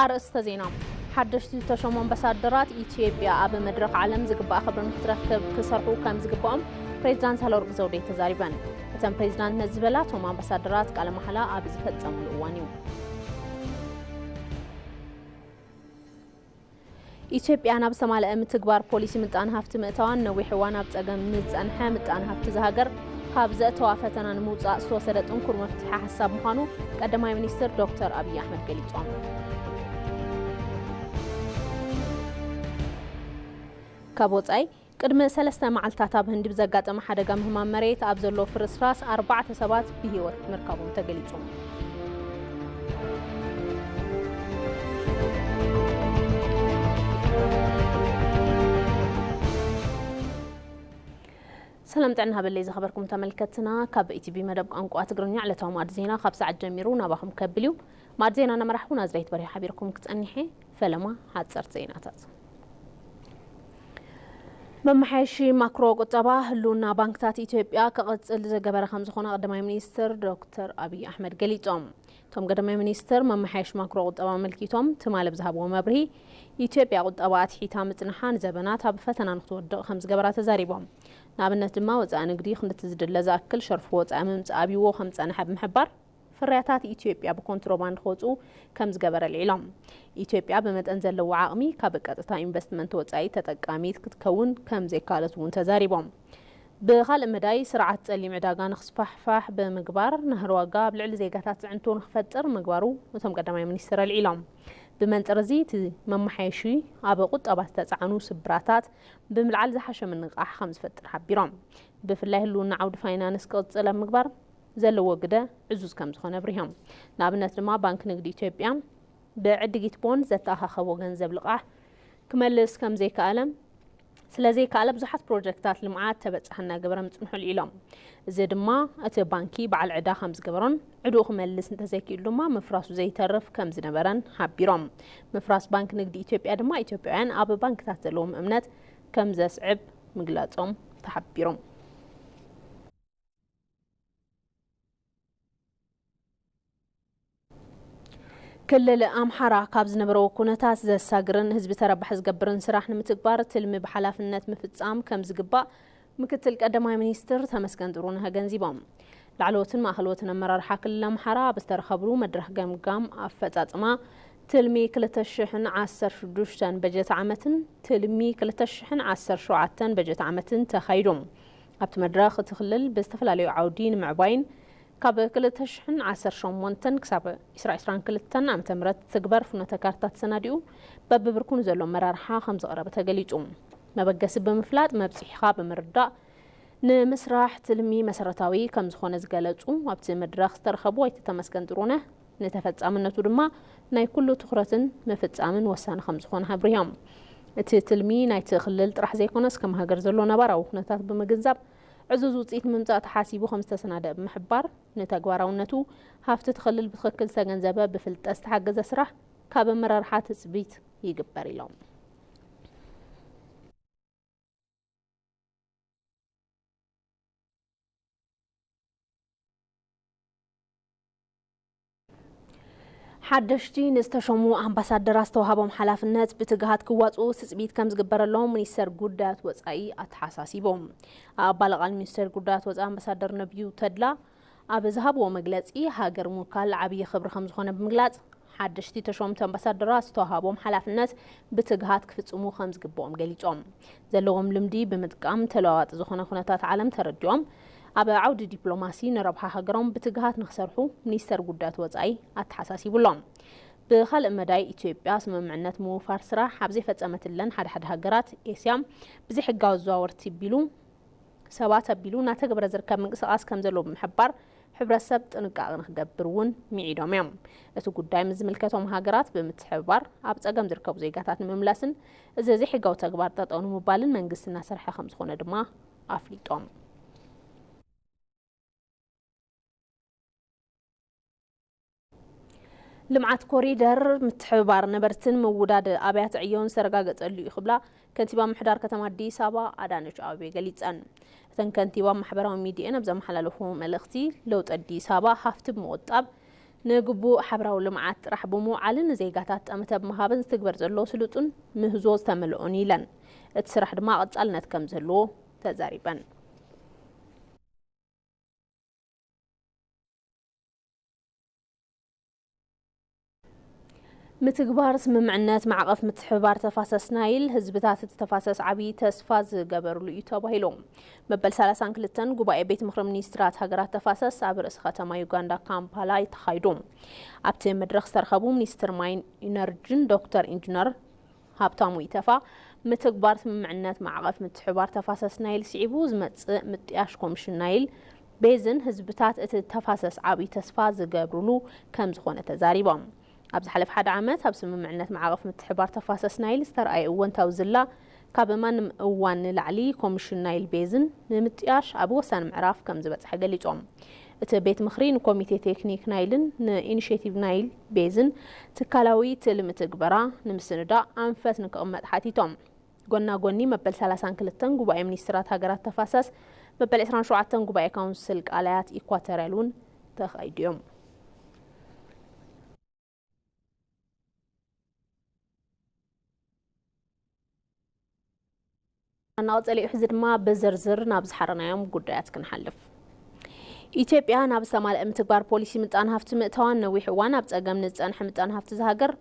ኣርእስተ ዜና። ሓደሽቲ ዝተሾሙ ኣምባሳደራት ኢትዮጵያ ኣብ መድረኽ ዓለም ዝግባእ ክብሪ ንክትረክብ ክሰርሑ ከም ዝግባኦም ፕሬዚዳንት ሳህለወርቅ ዘውዴ ተዛሪበን። እተን ፕሬዚዳንት ነዚ ዝበላ፣ እቶም ኣምባሳደራት ቃለ መሓላ ኣብ ዝፈጸሙሉ እዋን እዩ። ኢትዮጵያ ናብ ዝተማልአ ምትግባር ፖሊሲ ምጣነ ሃፍቲ ምእታዋን ነዊሕ እዋን ኣብ ጸገም ንዝጸንሐ ምጣነ ሃፍቲ እዛ ሃገር ካብ ዘእተዋ ፈተና ንምውጻእ ዝተወሰደ ጥንኩር መፍትሒ ሓሳብ ምዃኑ ቀዳማይ ሚኒስትር ዶክተር ኣብይ ኣሕመድ ገሊጾም። ካብ ወጻኢ፣ ቅድሚ ሰለስተ መዓልታት ኣብ ህንዲ ብዘጋጠመ ሓደጋ ምህማም መሬት ኣብ ዘሎ ፍርስራስ ኣርባዕተ ሰባት ብህይወት ምርካቦም ተገሊጹ። ሰላም ጥዕና ሃበለይ ዝኸበርኩም ተመልከትና፣ ካብ ኢቲቪ መደብ ቋንቋ ትግርኛ ዕለታዊ ማዕድ ዜና ካብ ሰዓት ጀሚሩ ናባኹም ከብል እዩ። ማዕድ ዜና እናመራሕኩ ናዝሬት በርሂ ሓቢርኩም ክጸኒሐ። ፈለማ ሓጸርቲ ዜናታት። መመሓየሺ ማክሮ ቁጠባ ህልውና ባንክታት ኢትዮጵያ ክቕጽል ዝገበረ ከም ዝኾነ ቀዳማይ ሚኒስትር ዶክተር ኣብይ ኣሕመድ ገሊጾም። እቶም ቀዳማይ ሚኒስትር መመሓየሺ ማክሮ ቁጠባ ኣመልኪቶም ትማሊ ብዝሃብዎ መብርሂ፣ ኢትዮጵያ ቁጠባ ኣትሒታ ምጽንሓ ንዘበናት ኣብ ፈተና ንክትወድቕ ከም ዝገበራ ተዛሪቦም። ንኣብነት ድማ ወጻኢ ንግዲ ክንድቲ ዝድለ ዝኣክል ሸርፊ ወጻኢ ምምጻእ ኣብይዎ ከም ዝጸንሐ ብምሕባር፣ ፍርያታት ኢትዮጵያ ብኮንትሮባንድ ክወጹ ከም ዝገበረ ኣልዒሎም። ኢትዮጵያ ብመጠን ዘለዎ ዓቕሚ ካብ ቀጥታ ኢንቨስትመንት ወጻኢ ተጠቃሚት ክትከውን ከም ዘይከኣለት እውን ተዛሪቦም። ብኻልእ መዳይ፣ ስርዓት ጸሊም ዕዳጋ ንክስፋሕፋሕ ብምግባር፣ ናህሪ ዋጋ ኣብ ልዕሊ ዜጋታት ጽዕንቶ ንክፈጥር ምግባሩ እቶም ቀዳማይ ሚኒስትር ኣልዒሎም። ብመንጽር እዚ፣ እቲ መመሓየሺ ኣብ ቁጠባ ዝተጻዕኑ ስብራታት ብምልዓል ዝሓሸ ምንቕቓሕ ከም ዝፈጥር ሓቢሮም። ብፍላይ ህልውና ዓውዲ ፋይናንስ ክቕጽል ኣብ ምግባር ዘለዎ ግደ ዕዙዝ ከም ዝኾነ ኣብሪሆም። ንኣብነት ድማ፣ ባንክ ንግዲ ኢትዮጵያ ብዕድጊት ቦንድ ዘተኣኻኸቦ ገንዘብ ልቓሕ ክመልስ ከም ዘይከኣለ፣ ስለ ዘይከኣለ ብዙሓት ፕሮጀክታት ልምዓት ተበጻሒ እናገበረ ምጽንሑ ኣልዒሎም። እዚ ድማ እቲ ባንኪ በዓል ዕዳ ከም ዝገበሮን ዕድኡ ክመልስ እንተዘይክኢሉ ድማ ምፍራሱ ዘይተርፍ ከም ዝነበረን ሓቢሮም። ምፍራስ ባንክ ንግዲ ኢትዮጵያ ድማ ኢትዮጵያውያን ኣብ ባንክታት ዘለዎም እምነት ከም ዘስዕብ ምግላጾም ተሓቢሮም። ክልል ኣምሓራ ካብ ዝነበረዎ ኩነታት ዘሳግርን ህዝቢ ተረባሒ ዝገብርን ስራሕ ንምትግባር ትልሚ ብሓላፍነት ምፍጻም ከም ዝግባእ ምክትል ቀዳማይ ሚኒስትር ተመስገን ጥሩነህ ኣገንዚቦም። ላዕለዎትን ማእኸለዎትን ኣመራርሓ ክልል ኣምሓራ ኣብ ዝተረኸብሉ መድረኽ ገምጋም ኣፈጻጽማ ትልሚ ክልተ ሽሕን ዓሰርተ ሽዱሽተን በጀት ዓመትን ትልሚ ክልተ ሽሕን ዓሰርተ ሸውዓተን በጀት ዓመትን ተኻይዱ። ኣብቲ መድረኽ፣ እቲ ክልል ብዝተፈላለዩ ዓውዲ ንምዕባይን ካብ ክልተ ሽሕን ዓሰርተ ሸሞንተን ክሳብ ዕስራ ዕስራን ክልተን ዓመተ ምህረት ትግበር ፍኖተ ካርታ ተሰናዲኡ በብብርኩ ንዘሎ ኣመራርሓ ከም ዝቐረበ ተገሊጹ። መበገሲ ብምፍላጥ፣ መብጽሒኻ ብምርዳእ ንምስራሕ ትልሚ መሰረታዊ ከም ዝኾነ ዝገለጹ ኣብቲ መድረኽ ዝተረኸቡ ኣይተ ተመስገን ጥሩነህ፣ ንተፈጻምነቱ ድማ ናይ ኩሉ ትኹረትን ምፍጻምን ወሳኒ ከም ዝኾነ ኣብሪሆም። እቲ ትልሚ ናይቲ ክልል ጥራሕ ዘይኮነስ፣ ከም ሃገር ዘሎ ነባራዊ ኩነታት ብምግንዛብ፣ ዕዙዝ ውጽኢት ንምምጻእ ተሓሲቡ ከም ዝተሰናደአ ብምሕባር፣ ንተግባራውነቱ ሃፍቲ እቲ ክልል ብትኽክል ዝተገንዘበ፣ ብፍልጠት ዝተሓገዘ ስራሕ ካብ ኣመራርሓ ትጽቢት ይግበር ኢሎም። ሓደሽቲ ንዝተሾሙ ኣምባሳደራት ዝተዋሃቦም ሓላፍነት ብትግሃት ክዋፅኡ ትፅቢት ከም ዝግበረሎም ሚኒስተር ጉዳያት ወፃኢ ኣተሓሳሲቦም። ኣባል ቃል ሚኒስተር ጉዳያት ወፃኢ ኣምባሳደር ነቢዩ ተድላ ኣብ ዝሃብዎ መግለፂ፣ ሃገር ምውካል ዓብዪ ክብሪ ከም ዝኾነ ብምግላፅ፣ ሓደሽቲ ተሾምቲ ኣምባሳደራት ዝተዋሃቦም ሓላፍነት ብትግሃት ክፍፅሙ ከም ዝግብኦም ገሊፆም። ዘለዎም ልምዲ ብምጥቃም፣ ተለዋዋጢ ዝኾነ ኩነታት ዓለም ተረዲኦም፣ ኣብ ዓውዲ ዲፕሎማሲ ንረብሓ ሃገሮም ብትግሃት ንክሰርሑ ሚኒስተር ጉዳያት ወፃኢ ኣተሓሳሲቡ ኣሎ። ብኻልእ መዳይ፣ ኢትዮጵያ ስምምዕነት ምውፋር ስራሕ ኣብ ዘይፈፀመትለን ሓደ ሓደ ሃገራት ኤስያ ብዘይሕጋዊ ኣዘዋወርቲ ኣቢሉ ሰባት ኣቢሉ እናተገበረ ዝርከብ ምንቅስቓስ ከም ዘሎ ብምሕባር፣ ሕብረተሰብ ጥንቃቐ ንክገብር እውን ምዒዶም እዮም። እቲ ጉዳይ ምስ ዝምልከቶም ሃገራት ብምትሕብባር፣ ኣብ ጸገም ዝርከቡ ዜጋታት ንምምላስን እዚ ዘይሕጋዊ ተግባር ጠጠው ንምባልን መንግስቲ እናሰርሐ ከም ዝኾነ ድማ ኣፍሊጦም። ልምዓት ኮሪደር ምትሕብባር ነበርትን ምውዳድ ኣብያተ ዕዮን ዝተረጋገጸሉ እዩ ክብላ ከንቲባ ምምሕዳር ከተማ ኣዲስ ኣበባ ኣዳነች ኣቤቤ ገሊጸን። እተን ከንቲባ ኣብ ማሕበራዊ ሚዲየን ኣብ ዘመሓላለፍዎ መልእኽቲ፣ ለውጢ ኣዲስ ኣበባ ሃፍቲ ብምቑጣብ ንግቡእ ሓብራዊ ልምዓት ጥራሕ ብምውዓልን ንዜጋታት ጠመተ ብምሃብን ዝትግበር ዘሎ ስሉጥን ምህዞ ዝተመልኦን ኢለን። እቲ ስራሕ ድማ ቀጻልነት ከም ዝህልዎ ተዛሪበን። ምትግባር ስምምዕነት ማዕቐፍ ምትሕብባር ተፋሰስ ናይል ህዝብታት እቲ ተፋሰስ ዓብዪ ተስፋ ዝገበርሉ እዩ ተባሂሉ። መበል ሰላሳን ክልተን ጉባኤ ቤት ምኽሪ ሚኒስትራት ሃገራት ተፋሰስ ኣብ ርእሲ ከተማ ዩጋንዳ ካምፓላ ተኻይዱ። ኣብቲ መድረኽ ዝተረኸቡ ሚኒስትር ማይን ኢነርጂን ዶክተር ኢንጂነር ሃብታሙ ኢተፋ፣ ምትግባር ስምምዕነት ማዕቐፍ ምትሕብባር ተፋሰስ ናይል ስዒቡ ዝመጽእ ምጥያሽ ኮሚሽን ናይል ቤዝን ህዝብታት እቲ ተፋሰስ ዓብዪ ተስፋ ዝገብርሉ ከም ዝኾነ ተዛሪቦም። ኣብ ዝሓለፈ ሓደ ዓመት ኣብ ስምምዕነት ማዕቐፍ ምትሕብባር ተፋሰስ ናይል ዝተረኣየ እወንታዊ ዝላ ካብ ማንም እዋን ንላዕሊ ኮሚሽን ናይል ቤዝን ንምጥያሽ ኣብ ወሳኒ ምዕራፍ ከም ዝበጽሐ ገሊጾም። እቲ ቤት ምኽሪ ንኮሚቴ ቴክኒክ ናይልን ንኢኒሼቲቭ ናይል ቤዝን ትካላዊ ትልሚ ትግበራ ንምስንዳእ ኣንፈት ንክቕመጥ ሓቲቶም። ጎና ጎኒ መበል ሰላሳን ክልተን ጉባኤ ሚኒስትራት ሃገራት ተፋሰስ መበል ዕስራን ሸውዓተን ጉባኤ ካውንስል ቃላያት ኢኳቶሪያል እውን ተኻይዱ እዮም። እናቐጸለ እዩ። ሕዚ ድማ ብዝርዝር ናብ ዝሓረናዮም ጉዳያት ክንሓልፍ። ኢትዮጵያ ናብ ዝተማልአ ምትግባር ፖሊሲ ምጣን ሃፍቲ ምእታዋን ነዊሕ እዋን ኣብ ጸገም ንዝጸንሐ ምጣን ሃፍቲ ዝሃገር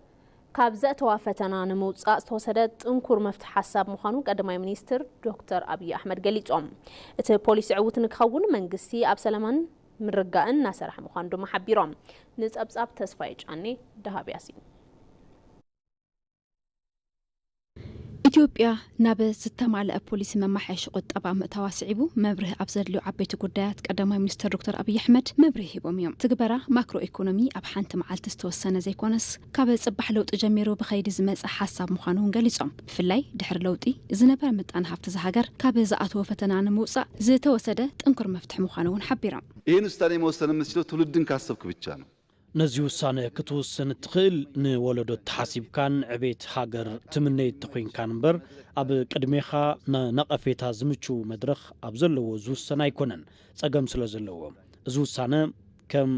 ካብ ዘእተዋ ፈተና ንምውጻእ ዝተወሰደ ጥንኩር መፍትሒ ሓሳብ ምዃኑ ቀዳማይ ሚኒስትር ዶክተር ኣብይ ኣሕመድ ገሊጾም። እቲ ፖሊሲ ዕዉት ንክኸውን መንግስቲ ኣብ ሰላምን ምርጋእን እናሰርሐ ምዃኑ ድማ ሓቢሮም። ንጸብጻብ ተስፋዬ ጫኔ ደሃብ ያሲን። ኢትዮጵያ ናብ ዝተማልአ ፖሊሲ መማሓየሺ ቁጠባ ምእታዋ ስዒቡ መብርሂ ኣብ ዘድልዩ ዓበይቲ ጉዳያት ቀዳማይ ሚኒስትር ዶክተር ኣብይ ኣሕመድ መብርሂ ሂቦም እዮም። ትግበራ ማክሮ ኢኮኖሚ ኣብ ሓንቲ መዓልቲ ዝተወሰነ ዘይኮነስ ካብ ጽባሕ ለውጢ ጀሚሩ ብኸይዲ ዝመጸ ሓሳብ ምዃኑ እውን ገሊጾም። ብፍላይ ድሕሪ ለውጢ ዝነበረ ምጣነ ሃፍቲ ዝሃገር ካብ ዝኣተወ ፈተና ንምውጻእ ዝተወሰደ ጥንኩር መፍትሒ ምዃኑ እውን ሓቢሮም። ይህን ውሳኔ መወሰን የምትችለው ትውልድን ካሰብክ ብቻ ነው። ነዚ ውሳነ ክትውስን እትኽእል ንወለዶ ተሓሲብካን ዕቤት ሃገር ትምነይ እተኾይንካን እምበር፣ ኣብ ቅድሜኻ ንነቐፌታ ዝምችው መድረኽ ኣብ ዘለዎ ዝውሰን ኣይኮነን። ጸገም ስለ ዘለዎ፣ እዚ ውሳነ ከም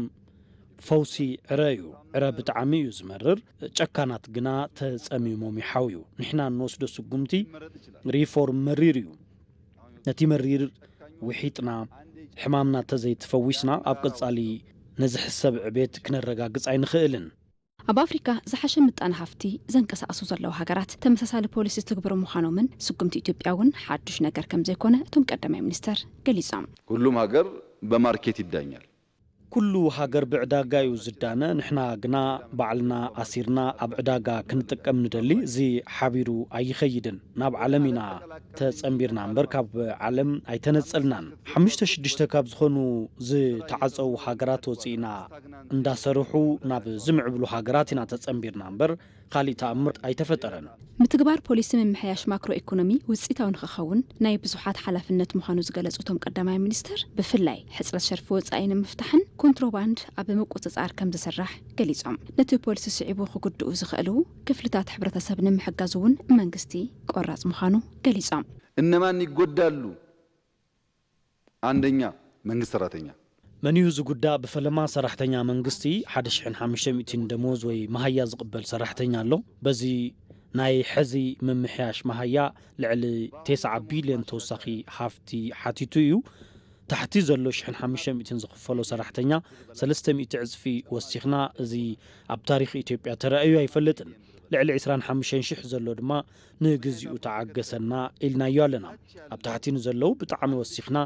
ፈውሲ ዕረ እዩ። ዕረ ብጣዕሚ እዩ ዝመርር፣ ጨካናት ግና ተጸሚሞም ይሓውዩ። ንሕና እንወስዶ ስጉምቲ ሪፎርም መሪር እዩ። ነቲ መሪር ውሒጥና፣ ሕማምና ተዘይተፈዊስና፣ ኣብ ቀጻሊ ነዚ ሕሰብ ዕቤት ክነረጋግጽ ኣይንኽእልን። ኣብ ኣፍሪካ ዝሓሸ ምጣነ ሃፍቲ ዘንቀሳቕሱ ዘለዉ ሃገራት ተመሳሳሊ ፖሊሲ ዝትግብሩ ምዃኖምን ስጉምቲ ኢትዮጵያ እውን ሓዱሽ ነገር ከም ዘይኮነ እቶም ቀዳማይ ሚኒስተር ገሊጾም። ሁሉም ሀገር በማርኬት ይዳኛል። ኩሉ ሃገር ብዕዳጋ እዩ ዝዳነ፣ ንሕና ግና ባዕልና ኣሲርና ኣብ ዕዳጋ ክንጥቀም ንደሊ፣ እዚ ሓቢሩ ኣይኸይድን። ናብ ዓለም ኢና ተጸንቢርና እምበር ካብ ዓለም ኣይተነጸልናን። ሓሙሽተ ሽዱሽተ ካብ ዝኾኑ ዝተዓጸዉ ሃገራት ወጺእና እንዳሰርሑ ናብ ዝምዕብሉ ሃገራት ኢና ተጸንቢርና እምበር ካሊእ ተኣምር ኣይተፈጠረን። ምትግባር ፖሊሲ ምምሕያሽ ማክሮ ኢኮኖሚ ውፅኢታዊ ንክኸውን ናይ ብዙሓት ሓላፍነት ምዃኑ ዝገለፁ እቶም ቀዳማይ ሚኒስትር፣ ብፍላይ ሕፅረት ሸርፊ ወፃኢ ንምፍታሕን ኮንትሮባንድ ኣብ ምቁፅፃር ከም ዝስራሕ ገሊፆም። ነቲ ፖሊሲ ስዒቡ ክጉድኡ ዝኽእሉ ክፍልታት ሕብረተሰብ ንምሕጋዝ እውን መንግስቲ ቆራፅ ምዃኑ ገሊፆም። እነማን ይጎዳሉ? አንደኛ መንግስት ሰራተኛ። መን እዩ ዝጉዳእ? ብፈለማ ሰራሕተኛ መንግስቲ ሓደ ሽሕን ሓሙሽተ ሚእትን ደሞዝ ወይ መሃያ ዝቕበል ሰራሕተኛ ኣሎ። በዚ ናይ ሕዚ ምምሕያሽ መሃያ ልዕሊ ተስዓ ቢልዮን ተወሳኺ ሃፍቲ ሓቲቱ እዩ። ታሕቲ ዘሎ ሽሕን ሓሙሽተ ሚእትን ዝኽፈሎ ሰራሕተኛ ሰለስተ ሚእቲ ዕጽፊ ወሲኽና። እዚ ኣብ ታሪኽ ኢትዮጵያ ተራእዩ ኣይፈልጥን። ልዕሊ ዕስራን ሓሙሽተን ሽሕ ዘሎ ድማ ንግዚኡ ተዓገሰና ኢልናዮ ኣለና። ኣብ ታሕቲ ንዘለዉ ብጣዕሚ ወሲኽና፣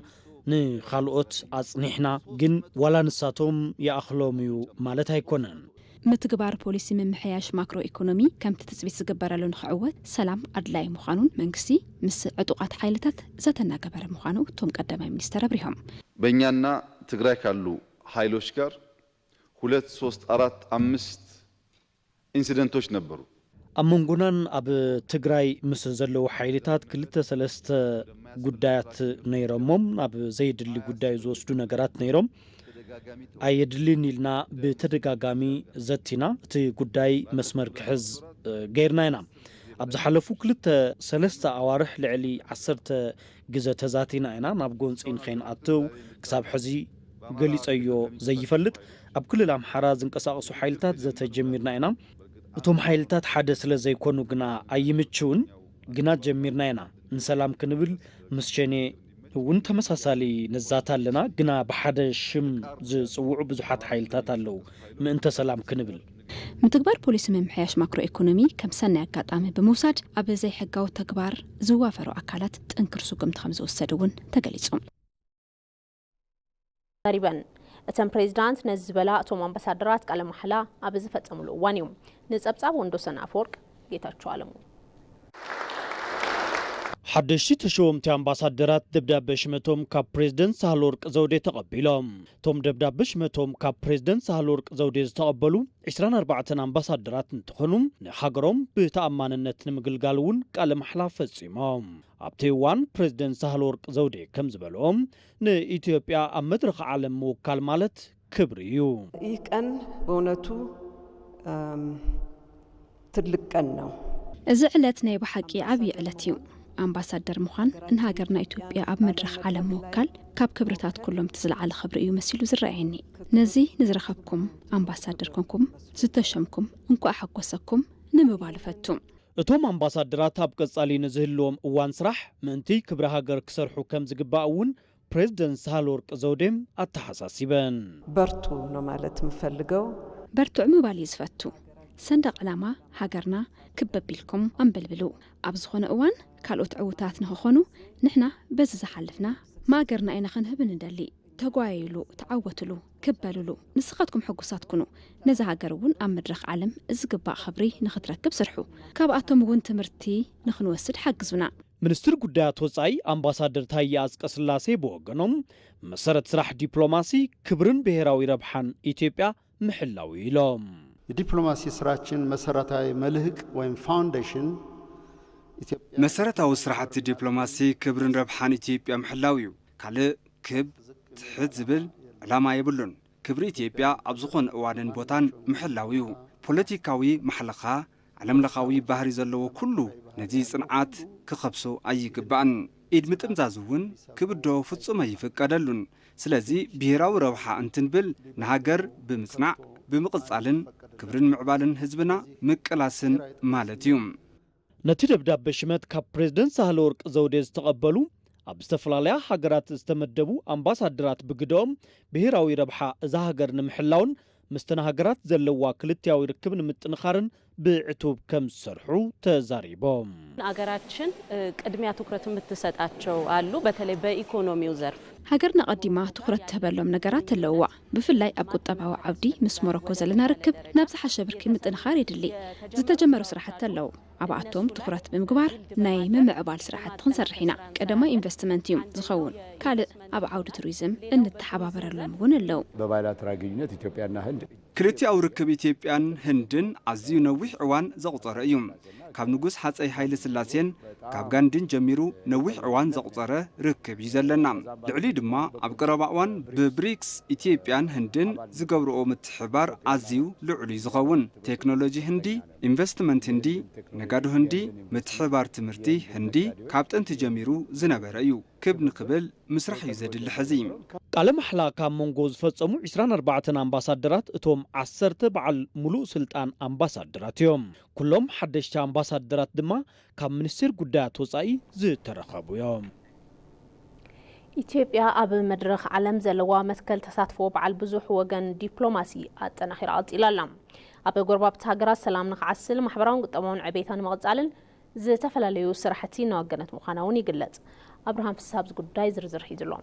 ንኻልኦት ኣጽኒሕና፣ ግን ዋላ ንሳቶም ይኣኽሎም እዩ ማለት ኣይኮነን። ምትግባር ፖሊሲ ምምሕያሽ ማክሮ ኢኮኖሚ ከምቲ ትጽቢት ዝግበረሉ ንኽዕወት ሰላም ኣድላዪ ምዃኑን መንግስቲ ምስ ዕጡቓት ሓይልታት ዘተ እናገበረ ምዃኑ እቶም ቀዳማይ ሚኒስተር ኣብሪሆም። በእኛና ትግራይ ካሉ ኃይሎች ጋር ሁለት፣ ሶስት፣ አራት፣ አምስት ኢንሲደንቶች ነበሩ። ኣብ መንጎናን ኣብ ትግራይ ምስ ዘለዉ ሓይልታት ክልተ ሰለስተ ጉዳያት ነይሮሞም፣ ናብ ዘየድሊ ጉዳይ ዝወስዱ ነገራት ነይሮም። ኣየድልን ኢልና ብተደጋጋሚ ዘቲና፣ እቲ ጉዳይ መስመር ክሕዝ፣ እ፣ ገይርና ኢና። ኣብ ዝሓለፉ ክልተ ሰለስተ ኣዋርሕ ልዕሊ ዓሰርተ ግዘ ተዛቲና ኢና። ናብ ጎንፂ ንኸይንኣትው ክሳብ ሕዚ ገሊፀዮ ዘይፈልጥ ኣብ ክልል ኣምሓራ ዝንቀሳቐሱ ሓይልታት ዘተ ጀሚርና ኢና። እቶም ሓይልታት ሓደ ስለ ዘይኮኑ ግና ኣይምችውን፣ ግና ጀሚርና ኢና። ንሰላም ክንብል ምስ ሸኔ እውን ተመሳሳሊ ንዛተ ኣለና፣ ግና ብሓደ ሽም ዝጽውዑ ብዙሓት ሓይልታት ኣለዉ። ምእንተ ሰላም ክንብል። ምትግባር ፖሊሲ ምምሕያሽ ማክሮ ኢኮኖሚ ከም ሰናይ ኣጋጣሚ ብምውሳድ ኣብ ዘይሕጋዊ ተግባር ዝዋፈሩ ኣካላት ጥንክር ስጉምቲ ከም ዝወሰድ እውን ተገሊጹ። ተሪበን እተን ፕሬዚዳንት ነዚ ዝበላ እቶም ኣምባሳደራት ቃለ ማሕላ ኣብ ዝፈጸምሉ እዋን እዩ። ንጸብጻብ ወንዶሰን ኣፈወርቅ ጌታቸው ኣለሙ። ሓደሽቲ ተሸወምቲ ኣምባሳደራት ደብዳበ ሽመቶም ካብ ፕሬዝደንት ሳህለወርቅ ዘውዴ ተቐቢሎም። እቶም ደብዳበ ሽመቶም ካብ ፕሬዝደንት ሳህለወርቅ ዘውዴ ዝተቐበሉ ዕስራን ኣርባዕተን ኣምባሳደራት እንትኾኑ፣ ንሃገሮም ብተኣማንነት ንምግልጋል እውን ቃለ ማሕላ ፈጺሞም። ኣብቲ እዋን ፕሬዝደንት ሳህለወርቅ ዘውዴ ከም ዝበልዎም፣ ንኢትዮጵያ ኣብ መድረኽ ዓለም ምውካል ማለት ክብሪ እዩ። ይህ ቀን በእውነቱ ትልቅ ቀን ነው። እዚ ዕለት ናይ ብሓቂ ዓብዪ ዕለት እዩ። ኣምባሳደር ምዃን ንሃገርና ኢትዮጵያ ኣብ መድረኽ ዓለም ምውካል ካብ ክብርታት ኩሎም እቲ ዝለዓለ ክብሪ እዩ መሲሉ ዝረኣየኒ። ነዚ ንዝረኸብኩም ኣምባሳደር ኮንኩም ዝተሸምኩም እንኳዕ ሓጎሰኩም ንምባል እፈቱ። እቶም ኣምባሳደራት ኣብ ቀጻሊ ንዝህልዎም እዋን ስራሕ ምእንቲ ክብሪ ሃገር ክሰርሑ ከም ዝግባእ እውን ፕሬዝደንት ሳህለወርቅ ዘውዴ ኣተሓሳሲበን። በርቱ ነው ማለት የምፈልገው። በርትዑ ምባል እዩ ዝፈቱ። ሰንደቕ ዕላማ ሃገርና ክብ ኣቢልኩም ኣንበልብሉ። ኣብ ዝኾነ እዋን ካልኦት ዕውታት ንኽኾኑ ንሕና በዚ ዝሓለፍና ማእገርና ኢና ክንህብ ንደሊ። ተጓየዩሉ፣ ተዓወትሉ፣ ክብ በሉሉ። ንስኻትኩም ሕጉሳት ኩኑ። ነዛ ሃገር እውን ኣብ መድረኽ ዓለም ዝግባእ ኽብሪ ንኽትረክብ ስርሑ። ካብኣቶም እውን ትምህርቲ ንኽንወስድ ሓግዙና። ሚኒስትር ጉዳያት ወጻኢ ኣምባሳደር ታየ ኣጽቀስላሴ ብወገኖም፣ መሰረት ስራሕ ዲፕሎማሲ ክብርን ብሄራዊ ረብሓን ኢትዮጵያ ምሕላው እዩ ኢሎም። የዲፕሎማሲ ስራችን መሰረታዊ መልህቅ ወይም ፋውንዴሽን ኢትዮጵያ መሰረታዊ ስራሕቲ ዲፕሎማሲ ክብርን ረብሓን ኢትዮጵያ ምሕላው እዩ። ካልእ ክብ ትሕት ዝብል ዕላማ የብሉን። ክብሪ ኢትዮጵያ ኣብ ዝኾነ እዋንን ቦታን ምሕላው እዩ። ፖለቲካዊ ማሕለኻ፣ ዓለም ለኻዊ ባህሪ ዘለዎ ኩሉ ነዚ ጽንዓት ክኸብሶ ኣይግባእን። ኢድ ምጥምዛዝ እውን ክብዶ ፍጹም ኣይፍቀደሉን። ስለዚ ብሄራዊ ረብሓ እንትንብል ንሃገር ብምጽናዕ ብምቕጻልን ክብርን ምዕባልን ህዝብና ምቅላስን ማለት እዩ። ነቲ ደብዳበ ሽመት ካብ ፕሬዝደንት ሳህለወርቅ ዘውዴ ዝተቐበሉ ኣብ ዝተፈላለያ ሃገራት ዝተመደቡ ኣምባሳደራት ብግደኦም ብሄራዊ ረብሓ እዛ ሃገር ንምሕላውን ምስተን ሃገራት ዘለዋ ክልቲያዊ ርክብ ንምጥንኻርን ብዕቱብ ከም ዝሰርሑ ተዛሪቦም። ሀገራችን ቅድሚያ ትኩረት የምትሰጣቸው አሉ። በተለይ በኢኮኖሚው ዘርፍ ሃገርና ቀዲማ ትኹረት ትህበሎም ነገራት ኣለውዋ። ብፍላይ ኣብ ቁጠባዊ ዓውዲ ምስ ሞሮኮ ዘለና ርክብ ናብ ዝሓሸ ብርኪ ምጥንኻር የድሊ። ዝተጀመሩ ስራሕቲ ኣለዉ። ኣብኣቶም ትኹረት ብምግባር ናይ ምምዕባል ስራሕቲ ክንሰርሕ ኢና። ቀዳማይ ኢንቨስትመንት እዩ ዝኸውን። ካልእ ኣብ ዓውዲ ቱሪዝም እንተሓባበረሎም እውን ኣለዉ። በባይላተራል ግንኙነት ኢትዮጵያና ህንድ ክልቲኣዊ ርክብ ኢትዮጵያን ህንድን ኣዝዩ ነዊሕ እዋን ዘቑጸረ እዩ። ካብ ንጉስ ሃጸይ ሃይለ ስላሴን ካብ ጋንዲን ጀሚሩ ነዊሕ እዋን ዘቑጸረ ርክብ እዩ ዘለና። ልዕሊ ድማ ኣብ ቀረባ እዋን ብብሪክስ ኢትዮጵያን ህንድን ዝገብርኦ ምትሕባር ኣዝዩ ልዑል እዩ ዝኸውን። ቴክኖሎጂ ህንዲ፣ ኢንቨስትመንት ህንዲ፣ ነጋዶ ህንዲ፣ ምትሕባር ትምህርቲ ህንዲ ካብ ጥንቲ ጀሚሩ ዝነበረ እዩ። ክብ ንክብል ምስራሕ እዩ ዘድሊ ሕዚ። ቃለ ማሕላ ካብ መንጎ ዝፈጸሙ ዕስራን ኣርባዕተን ኣምባሳደራት እቶም ዓሰርተ በዓል ሙሉእ ስልጣን ኣምባሳደራት እዮም። ኩሎም ሓደሽቲ ኣምባሳደራት ድማ ካብ ሚኒስቴር ጉዳያት ወጻኢ ዝተረኸቡ እዮም። ኢትዮጵያ ኣብ መድረኽ ዓለም ዘለዋ መትከል ተሳትፎ በዓል ብዙሕ ወገን ዲፕሎማሲ ኣጠናኺራ ቀጺላ ኣላ። ኣብ ጎረባብቲ ሃገራት ሰላም ንክዓስል ማሕበራውን ቁጠባውን ዕቤታ ንምቕጻልን ዝተፈላለዩ ስራሕቲ እናወገነት ምዃና እውን ይግለጽ። ኣብርሃም ፍስሃ ኣብዚ ጉዳይ ዝርዝር ሒዙ ኣሎ።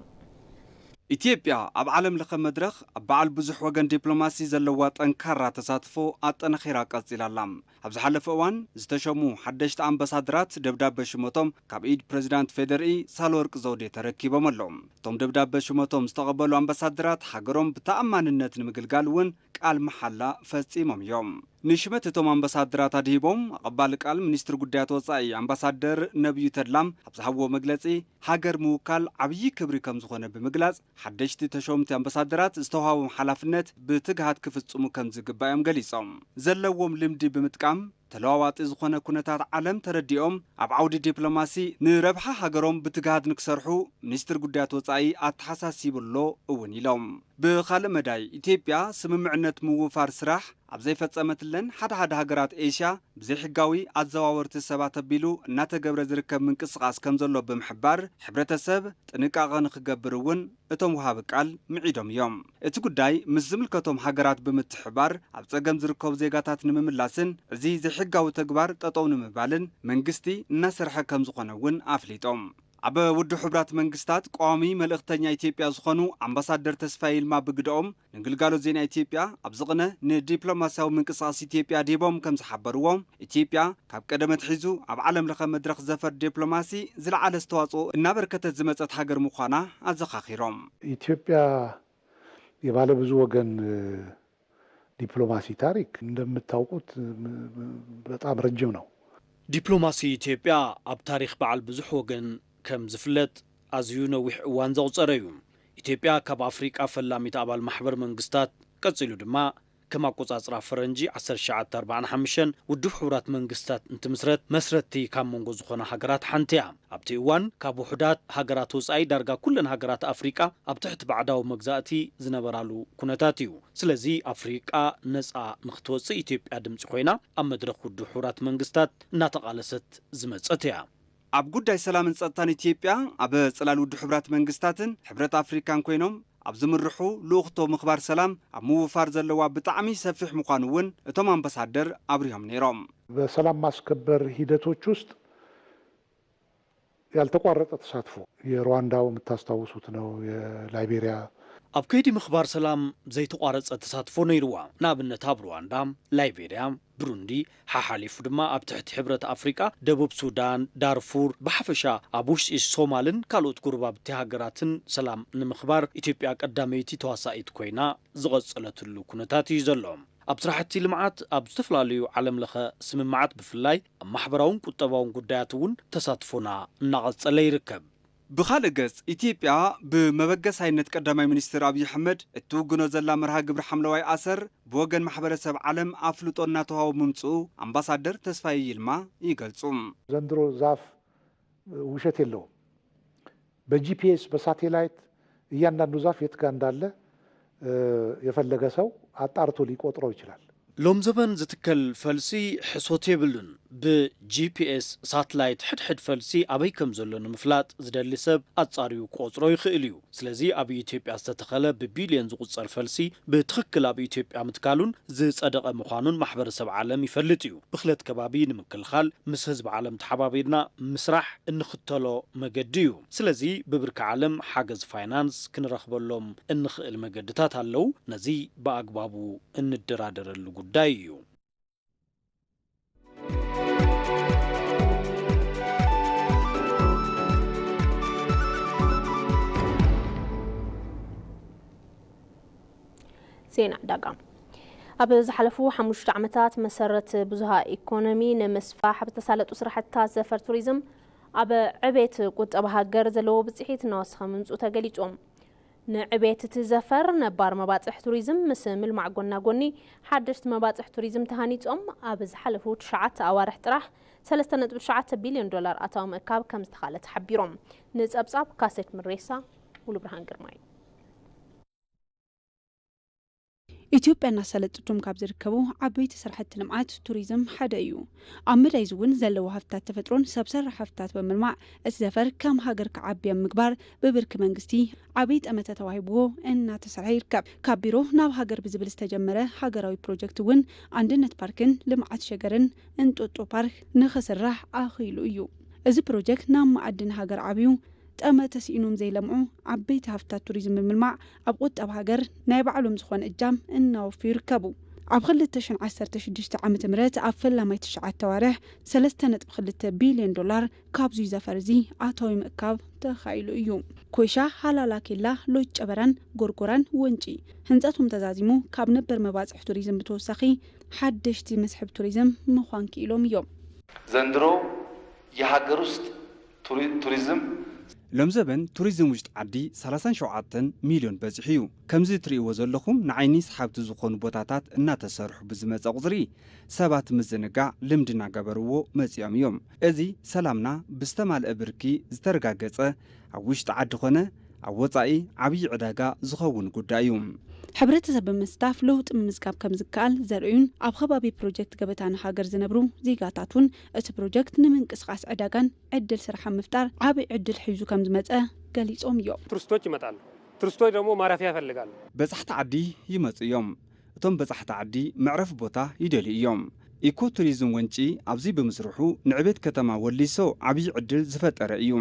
ኢትዮጵያ ኣብ ዓለም ለኸ መድረኽ ኣብ በዓል ብዙሕ ወገን ዲፕሎማሲ ዘለዋ ጠንካራ ተሳትፎ ኣጠናኺራ ቀጺላ ኣላ። ኣብ ዝሓለፈ እዋን ዝተሸሙ ሓደሽቲ ኣምባሳደራት ደብዳበ ሽመቶም ካብ ኢድ ፕሬዚዳንት ፌዴሪኢ ሳህለወርቅ ዘውዴ ተረኪቦም ኣለዉ። እቶም ደብዳበ ሽመቶም ዝተቐበሉ ኣምባሳደራት ሃገሮም ብተኣማንነት ንምግልጋል እውን ቃል መሓላ ፈጺሞም እዮም። ንሽመት እቶም ኣምባሳደራት ኣድሂቦም ኣቐባሊ ቃል ሚኒስትሪ ጉዳያት ወጻኢ ኣምባሳደር ነብዩ ተድላም ኣብ ዝሃብዎ መግለጺ፣ ሃገር ምውካል ዓብዪ ክብሪ ከም ዝኾነ ብምግላጽ፣ ሓደሽቲ ተሾምቲ ኣምባሳደራት ዝተውሃቦም ሓላፍነት ብትግሃት ክፍጽሙ ከም ዝግባእ እዮም ገሊጾም። ዘለዎም ልምዲ ብምጥቃም ተለዋዋጢ ዝኾነ ኩነታት ዓለም ተረዲኦም ኣብ ዓውዲ ዲፕሎማሲ ንረብሓ ሃገሮም ብትግሃት ንክሰርሑ ሚኒስትሪ ጉዳያት ወጻኢ ኣተሓሳሲቡ ኣሎ እውን ኢሎም። ብኻልእ መዳይ፣ ኢትዮጵያ ስምምዕነት ምውፋር ስራሕ ኣብ ዘይፈጸመትለን ሓደ ሓደ ሃገራት ኤስያ ብዘይሕጋዊ ኣዘዋወርቲ ሰባት ኣቢሉ እናተገብረ ዝርከብ ምንቅስቓስ ከም ዘሎ ብምሕባር፣ ሕብረተሰብ ጥንቃቐ ንኽገብር እውን እቶም ወሃቢ ቃል ምዒዶም እዮም። እቲ ጉዳይ ምስ ዝምልከቶም ሃገራት ብምትሕባር ኣብ ጸገም ዝርከቡ ዜጋታት ንምምላስን እዚ ዘይሕጋዊ ተግባር ጠጠው ንምባልን መንግስቲ እናሰርሐ ከም ዝኾነ እውን ኣፍሊጦም። ኣብ ውድብ ሕቡራት መንግስታት ቀዋሚ መልእኽተኛ ኢትዮጵያ ዝኾኑ ኣምባሳደር ተስፋዬ ይልማ ብግደኦም፣ ንግልጋሎት ዜና ኢትዮጵያ ኣብ ዝቕነ ንዲፕሎማስያዊ ምንቅስቓስ ኢትዮጵያ ዲቦም ከም ዝሓበርዎ፣ ኢትዮጵያ ካብ ቀደም ኣትሒዙ ኣብ ዓለም ለኸ መድረኽ ዘፈር ዲፕሎማሲ ዝለዓለ ኣስተዋጽኦ እናበርከተት ዝመጸት ሃገር ምዃና ኣዘኻኺሮም። ኢትዮጵያ የባለ ብዙ ወገን ዲፕሎማሲ ታሪክ እንደምታውቁት በጣም ረጅም ነው። ዲፕሎማሲ ኢትዮጵያ ኣብ ታሪኽ በዓል ብዙሕ ወገን ከም ዝፍለጥ ኣዝዩ ነዊሕ እዋን ዘቑጸረ እዩ። ኢትዮጵያ ካብ ኣፍሪቃ ፈላሚት ኣባል ማሕበር መንግስታት፣ ቀጺሉ ድማ ከም ኣቆጻጽራ ፈረንጂ ዓሰርተ ትሽዓተ ኣርባዓን ሓሙሽተን ውድብ ሕቡራት መንግስታት እንትምስረት መስረትቲ ካብ መንጎ ዝኾና ሃገራት ሓንቲ እያ። ኣብቲ እዋን ካብ ውሑዳት ሃገራት ወጻኢ ዳርጋ ኩለን ሃገራት ኣፍሪቃ ኣብ ትሕቲ ባዕዳዊ መግዛእቲ ዝነበራሉ ኩነታት እዩ። ስለዚ ኣፍሪቃ ነጻ ንኽትወጽእ ኢትዮጵያ ድምጺ ኮይና ኣብ መድረኽ ውድብ ሕቡራት መንግስታት እናተቓለሰት ዝመጸት እያ። ኣብ ጉዳይ ሰላምን ጸጥታን ኢትዮጵያ ኣብ ጽላል ውድብ ሕቡራት መንግስታትን ሕብረት ኣፍሪካን ኮይኖም ኣብ ዝምርሑ ልኡኽቶ ምኽባር ሰላም ኣብ ምውፋር ዘለዋ ብጣዕሚ ሰፊሕ ምዃኑ እውን እቶም ኣምባሳደር ኣብሪሆም ነይሮም። በሰላም ማስከበር ሂደቶች ውስጥ ያልተቋረጠ ተሳትፎ የሩዋንዳው የምታስታውሱት ነው፣ የላይቤሪያ። ኣብ ከይዲ ምኽባር ሰላም ዘይተቋረጸ ተሳትፎ ነይርዋ። ንኣብነት ኣብ ሩዋንዳ፣ ላይቤሪያ፣ ብሩንዲ፣ ሓሓሊፉ ድማ ኣብ ትሕቲ ሕብረት ኣፍሪቃ፣ ደቡብ ሱዳን፣ ዳርፉር፣ ብሓፈሻ ኣብ ውሽጢ ሶማልን ካልኦት ጎረባብቲ ሃገራትን ሰላም ንምኽባር ኢትዮጵያ ቀዳመይቲ ተዋሳኢት ኮይና ዝቐጸለትሉ ኩነታት እዩ ዘሎ። ኣብ ስራሕቲ ልምዓት ኣብ ዝተፈላለዩ ዓለም ለኸ ስምምዓት ብፍላይ ኣብ ማሕበራውን ቁጠባውን ጉዳያት እውን ተሳትፎና እናቐጸለ ይርከብ። ብኻልእ ገጽ፣ ኢትዮጵያ ብመበገሳይነት ቀዳማይ ሚኒስትር ኣብይ ኣሕመድ እትውግኖ ዘላ መርሃ ግብሪ ሓምለዋይ ኣሰር ብወገን ማሕበረሰብ ዓለም ኣፍልጦ እናተዋህቡ ምምጽኡ ኣምባሳደር ተስፋዬ ይልማ ይገልጹ። ዘንድሮ ዛፍ ውሸት የለውም። በጂፒኤስ በሳቴላይት እያንዳንዱ ዛፍ የት ጋር እንዳለ የፈለገ ሰው አጣርቶ ሊቆጥረው ይችላል። ሎም ዘበን ዝትከል ፈልሲ ሕሶት የብሉን። ብጂፒኤስ ሳትላይት ሕድሕድ ፈልሲ ኣበይ ከም ዘሎ ንምፍላጥ ዝደሊ ሰብ ኣጻርዩ ክቆጽሮ ይኽእል እዩ። ስለዚ ኣብ ኢትዮጵያ ዝተተኸለ ብቢልዮን ዝቑጸር ፈልሲ ብትኽክል ኣብ ኢትዮጵያ ምትካሉን ዝጸደቐ ምዃኑን ማሕበረሰብ ዓለም ይፈልጥ እዩ። ብኽለት ከባቢ ንምክልኻል ምስ ህዝቢ ዓለም ተሓባቢርና ምስራሕ እንኽተሎ መገዲ እዩ። ስለዚ ብብርኪ ዓለም ሓገዝ ፋይናንስ ክንረኽበሎም እንኽእል መገድታት ኣለዉ። ነዚ ብኣግባቡ እንደራደረሉ ጉዳይ እዩ። ዜና ዕዳጋ። ኣብ ዝሓለፉ ሓሙሽተ ዓመታት መሰረት ብዙሃ ኢኮኖሚ ንምስፋሕ ብተሳለጡ ስራሕትታት ዘፈር ቱሪዝም ኣብ ዕቤት ቁጠባ ሃገር ዘለዎ ብፅሒት እናወሰኸ ምምፅኡ ተገሊፁ። ንዕቤት እቲ ዘፈር ነባር መባፅሕ ቱሪዝም ምስ ምልማዕ ጎና ጎኒ ሓደሽቲ መባፅሕ ቱሪዝም ተሃኒፆም ኣብ ዝሓለፉ ትሽዓተ ኣዋርሕ ጥራሕ ሰለስተ ነጥቢ ትሽዓተ ቢልዮን ዶላር ኣታዊ ምእካብ ከም ዝተኻለ ተሓቢሮም። ንፀብፃብ ካሴት ምሬሳ፣ ሙሉ ብርሃን ግርማይ። ኢትዮጵያ እናሳለጠቶም ካብ ዝርከቡ ዓበይቲ ስራሕቲ ልምዓት ቱሪዝም ሓደ እዩ። ኣብ መዳይ እዚ እውን ዘለዉ ሃፍትታት ተፈጥሮን ሰብ ሰራሕ ሃፍትታት ብምልማዕ እቲ ዘፈር ከም ሃገር ክዓቢ ኣብ ምግባር ብብርኪ መንግስቲ ዓብዪ ጠመተ ተዋሂብዎ እናተሰርሐ ይርከብ። ካብ ቢሮ ናብ ሃገር ብዝብል ዝተጀመረ ሃገራዊ ፕሮጀክት እውን ኣንድነት ፓርክን ልምዓት ሸገርን እንጦጦ ፓርክ ንኽስራሕ ኣኽኢሉ እዩ። እዚ ፕሮጀክት ናብ መኣዲ ንሃገር ዓብዩ ጠመተ ስኢኖም ዘይለምዑ ዓበይቲ ሃፍትታት ቱሪዝም ብምልማዕ ኣብ ቁጠባ ሃገር ናይ ባዕሎም ዝኾነ እጃም እናወፍዩ ይርከቡ። ኣብ ክልተ ሽሕን ዓሰርተ ሽዱሽተ ዓመተ ምህረት ኣብ ፈላማይ ትሽዓተ ኣዋርሕ ሰለስተ ነጥቢ ክልተ ቢልዮን ዶላር ካብዙይ ዘፈር እዚ ኣታዊ ምእካብ ተኻኢሉ እዩ። ኮይሻ፣ ሃላላ ኬላ፣ ሎጅ ጨበራን ጎርጎራን ወንጪ ህንፀቶም ተዛዚሙ ካብ ነበር መባፅሕ ቱሪዝም ብተወሳኺ ሓደሽቲ መስሕብ ቱሪዝም ምዃን ክኢሎም እዮም። ዘንድሮ የሃገር ውስጥ ቱሪ-፣ ቱሪዝም ሎም ዘበን ቱሪዝም ውሽጢ ዓዲ ሰላሳን ሸውዓተን ሚልዮን በፂሑ እዩ። ከምዚ እትርእይዎ ዘለኹም ንዓይኒ ሰሓብቲ ዝኾኑ ቦታታት እናተሰርሑ ብዝመፀ ቁፅሪ ሰባት ምዝንጋዕ ልምዲ እናገበርዎ መፂኦም እዮም። እዚ ሰላምና ብዝተማልአ ብርኪ ዝተረጋገፀ ኣብ ውሽጢ ዓዲ ኾነ ኣብ ወጻኢ ዓብዪ ዕዳጋ ዝኸውን ጉዳይ እዩ። ሕብረተሰብ ብምስታፍ ለውጢ ምምዝጋብ ከም ዝከኣል ዘርእዩን ኣብ ከባቢ ፕሮጀክት ገበታ ንሃገር ዝነብሩ ዜጋታት እውን እቲ ፕሮጀክት ንምንቅስቓስ ዕዳጋን ዕድል ስራሕን ምፍጣር ዓቢ ዕድል ሒዙ ከም ዝመጸ ገሊጾም እዮም። ቱሪስቶች ይመጣሉ። ቱሪስቶች ደግሞ ማረፊያ ይፈልጋሉ። በጻሕቲ ዓዲ ይመጹ እዮም። እቶም በጻሕቲ ዓዲ መዕረፊ ቦታ ይደልዩ እዮም። ኢኮ ቱሪዝም ወንጪ ኣብዚ ብምስርሑ ንዕቤት ከተማ ወሊሶ ዓብዪ ዕድል ዝፈጠረ እዩ።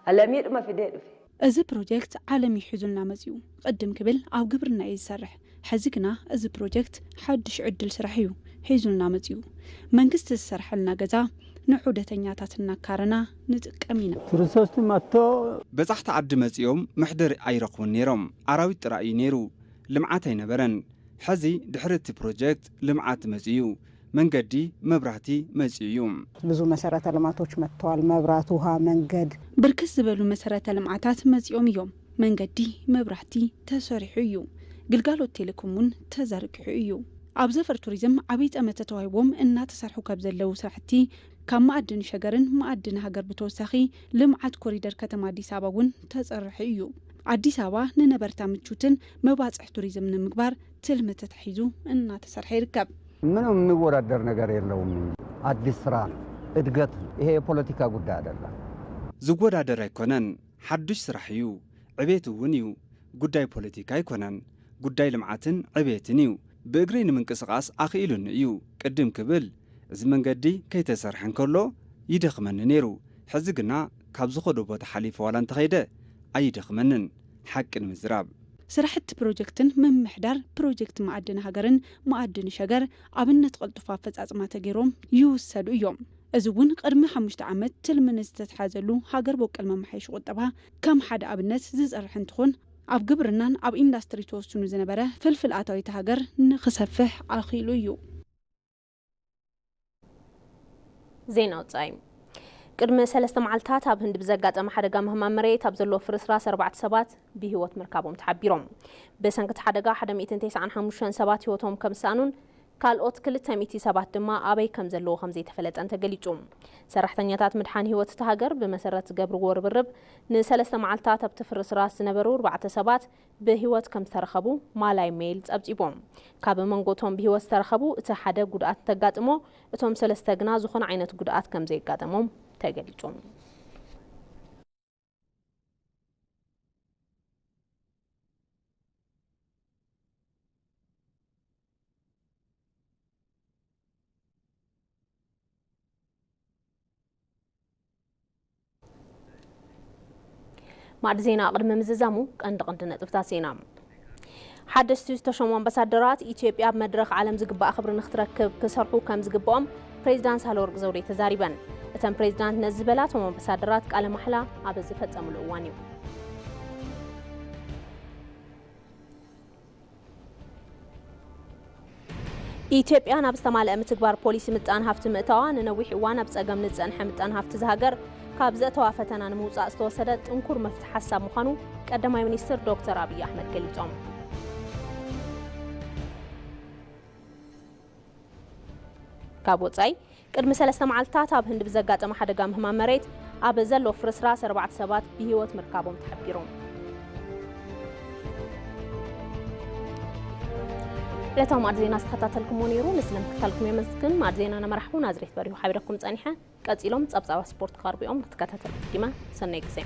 Alamiidhuma fidee dhufe. እዚ ፕሮጀክት ዓለም እዩ ሒዙልና መፂኡ። ቅድም ክብል ኣብ ግብርና እየ ዝሰርሕ፣ ሕዚ ግና እዚ ፕሮጀክት ሓዱሽ ዕድል ስራሕ እዩ ሒዙልና መፂኡ። መንግስቲ ዝሰርሐልና ገዛ ንዑደተኛታት እናካረና ንጥቀም ኢና። ቱሪስቶች መጥቶ በጻሕቲ ዓዲ መጺኦም መሕደሪ ኣይረኽቡን ነይሮም። ኣራዊት ጥራይ እዩ ነይሩ። ልምዓት ኣይነበረን። ሕዚ ድሕሪ እቲ ፕሮጀክት ልምዓት መጺኡ እዩ። መንገዲ፣ መብራህቲ መጺኡ እዩ። ብዙ መሰረተ ልማቶች መጥተዋል። መብራት፣ ውሃ፣ መንገድ። ብርክት ዝበሉ መሰረተ ልምዓታት መጺኦም እዮም። መንገዲ፣ መብራህቲ ተሰሪሑ እዩ። ግልጋሎት ቴሌኮም እውን ተዘርጊሑ እዩ። ኣብ ዘፈር ቱሪዝም ዓብዪ ጠመተ ተዋሂቦም እናተሰርሑ ካብ ዘለዉ ስራሕቲ ካብ መኣድን ሸገርን መኣድን ሃገር ብተወሳኺ ልምዓት ኮሪደር ከተማ ኣዲስ ኣበባ እውን ተፀርሑ እዩ። ኣዲስ ኣበባ ንነበርታ ምቹትን መባፅሕ ቱሪዝም ንምግባር ትልሚ ተታሒዙ እናተሰርሐ ይርከብ። ምንም የሚወዳደር ነገር የለውም። አዲስ ስራ ነው፣ እድገት ነው። ይሄ የፖለቲካ ጉዳይ አይደለም። ዝወዳደር ኣይኮነን፣ ሓዱሽ ስራሕ እዩ። ዕቤት እውን እዩ። ጉዳይ ፖለቲካ ኣይኮነን፣ ጉዳይ ልምዓትን ዕቤትን እዩ። ብእግረይ ንምንቅስቓስ ኣኽኢሉኒ እዩ። ቅድም ክብል እዚ መንገዲ ከይተሰርሐ እንከሎ ይደኽመኒ ነይሩ። ሕዚ ግና ካብ ዝኸዶ ቦታ ሓሊፈ ዋላ እንተኸይደ ኣይደኽመንን። ሓቂ ንምዝራብ። ስራሕቲ ፕሮጀክትን ምምሕዳር ፕሮጀክት መኣድን ሃገርን መኣድን ሸገር ኣብነት ቅልጡፍ ኣፈፃፅማ ተገይሮም ይውሰዱ እዮም። እዚ እውን ቅድሚ ሓሙሽተ ዓመት ትልሚ ንዝተትሓዘሉ ሃገር በቀል መመሓየሺ ቁጠባ ከም ሓደ ኣብነት ዝፀርሕ እንትኾን ኣብ ግብርናን ኣብ ኢንዳስትሪ ተወስኑ ዝነበረ ፍልፍል ኣታዊት ሃገር ንክሰፍሕ ኣኽኢሉ እዩ። ዜና ወጻኢ። ቅድሚ ሰለስተ መዓልታት ኣብ ህንዲ ብዘጋጠመ ሓደጋ ምህማም መሬት ኣብ ዘለዎ ፍርስራስ ኣርባዕተ ሰባት ብህይወት ምርካቦም ተሓቢሮም። ብሰንኪ እቲ ሓደጋ ሓደ ሚእትን ተስዓን ሓሙሽተን ሰባት ህይወቶም ከም ዝሰኣኑን ካልኦት ክልተ ሚእቲ ሰባት ድማ ኣበይ ከም ዘለዉ ከም ዘይተፈለጠን ተገሊጹ። ሰራሕተኛታት ምድሓን ህይወት እታ ሃገር ብመሰረት ዝገብርዎ ርብርብ ንሰለስተ መዓልታት ኣብቲ ፍርስራስ ዝነበሩ ኣርባዕተ ሰባት ብህይወት ከም ዝተረኸቡ ማላይ ሜይል ጸብጺቦም። ካብ መንጎ እቶም ብህይወት ዝተረኸቡ እቲ ሓደ ጉድኣት እንተጋጥሞ፣ እቶም ሰለስተ ግና ዝኾነ ዓይነት ጉድኣት ከም ዘየጋጠሞም ተገሊጹ። ማዕድ ዜና ቅድሚ ምዝዛሙ ቀንዲ ቀንዲ ነጥብታት ዜና። ሓደሽቲ ዝተሸሙ ኣምባሳደራት ኢትዮጵያ ኣብ መድረኽ ዓለም ዝግባእ ክብሪ ንክትረክብ ክሰርሑ ከም ዝግብኦም ፕሬዚዳንት ሳህለወርቅ ዘውዴ ተዛሪበን። እተን ፕሬዚዳንት ነዚ ዝበላ እቶም ኣምባሳደራት ቃለ ማሕላ ኣብ ዝፈጸሙሉ እዋን እዩ። ኢትዮጵያ ናብ ዝተማልአ ምትግባር ፖሊሲ ምጣን ሃፍቲ ምእታዋ ንነዊሕ እዋን ኣብ ጸገም ንዝጸንሐ ምጣን ሃፍቲ ዝሃገር ካብ ዘእተዋ ፈተና ንምውጻእ ዝተወሰደ ጥንኩር መፍትሒ ሓሳብ ምዃኑ ቀዳማይ ሚኒስትር ዶክተር ኣብይ ኣሕመድ ገሊጾም። ካብ ወጻኢ ቅድሚ ሰለስተ መዓልታት ኣብ ህንዲ ብዘጋጠመ ሓደጋ ምህማም መሬት ኣብ ዘሎ ፍርስራስ ኣርባዕተ ሰባት ብህይወት ምርካቦም ተሓቢሩ። ዕለታዊ ማዕድ ዜና ዝተኸታተልኩሞ ነይሩ። ንስለ ምክትታልኩም የመስግን። ማዕድ ዜና ነመራሕኹ ናዝሬት በሪሁ ሓቢረኩም ጸኒሐ። ቀጺሎም ጸብጻባት ስፖርት ክቐርቡ እዮም። ንክትከታተሉ ዕዲመ። ሰናይ ግዜ።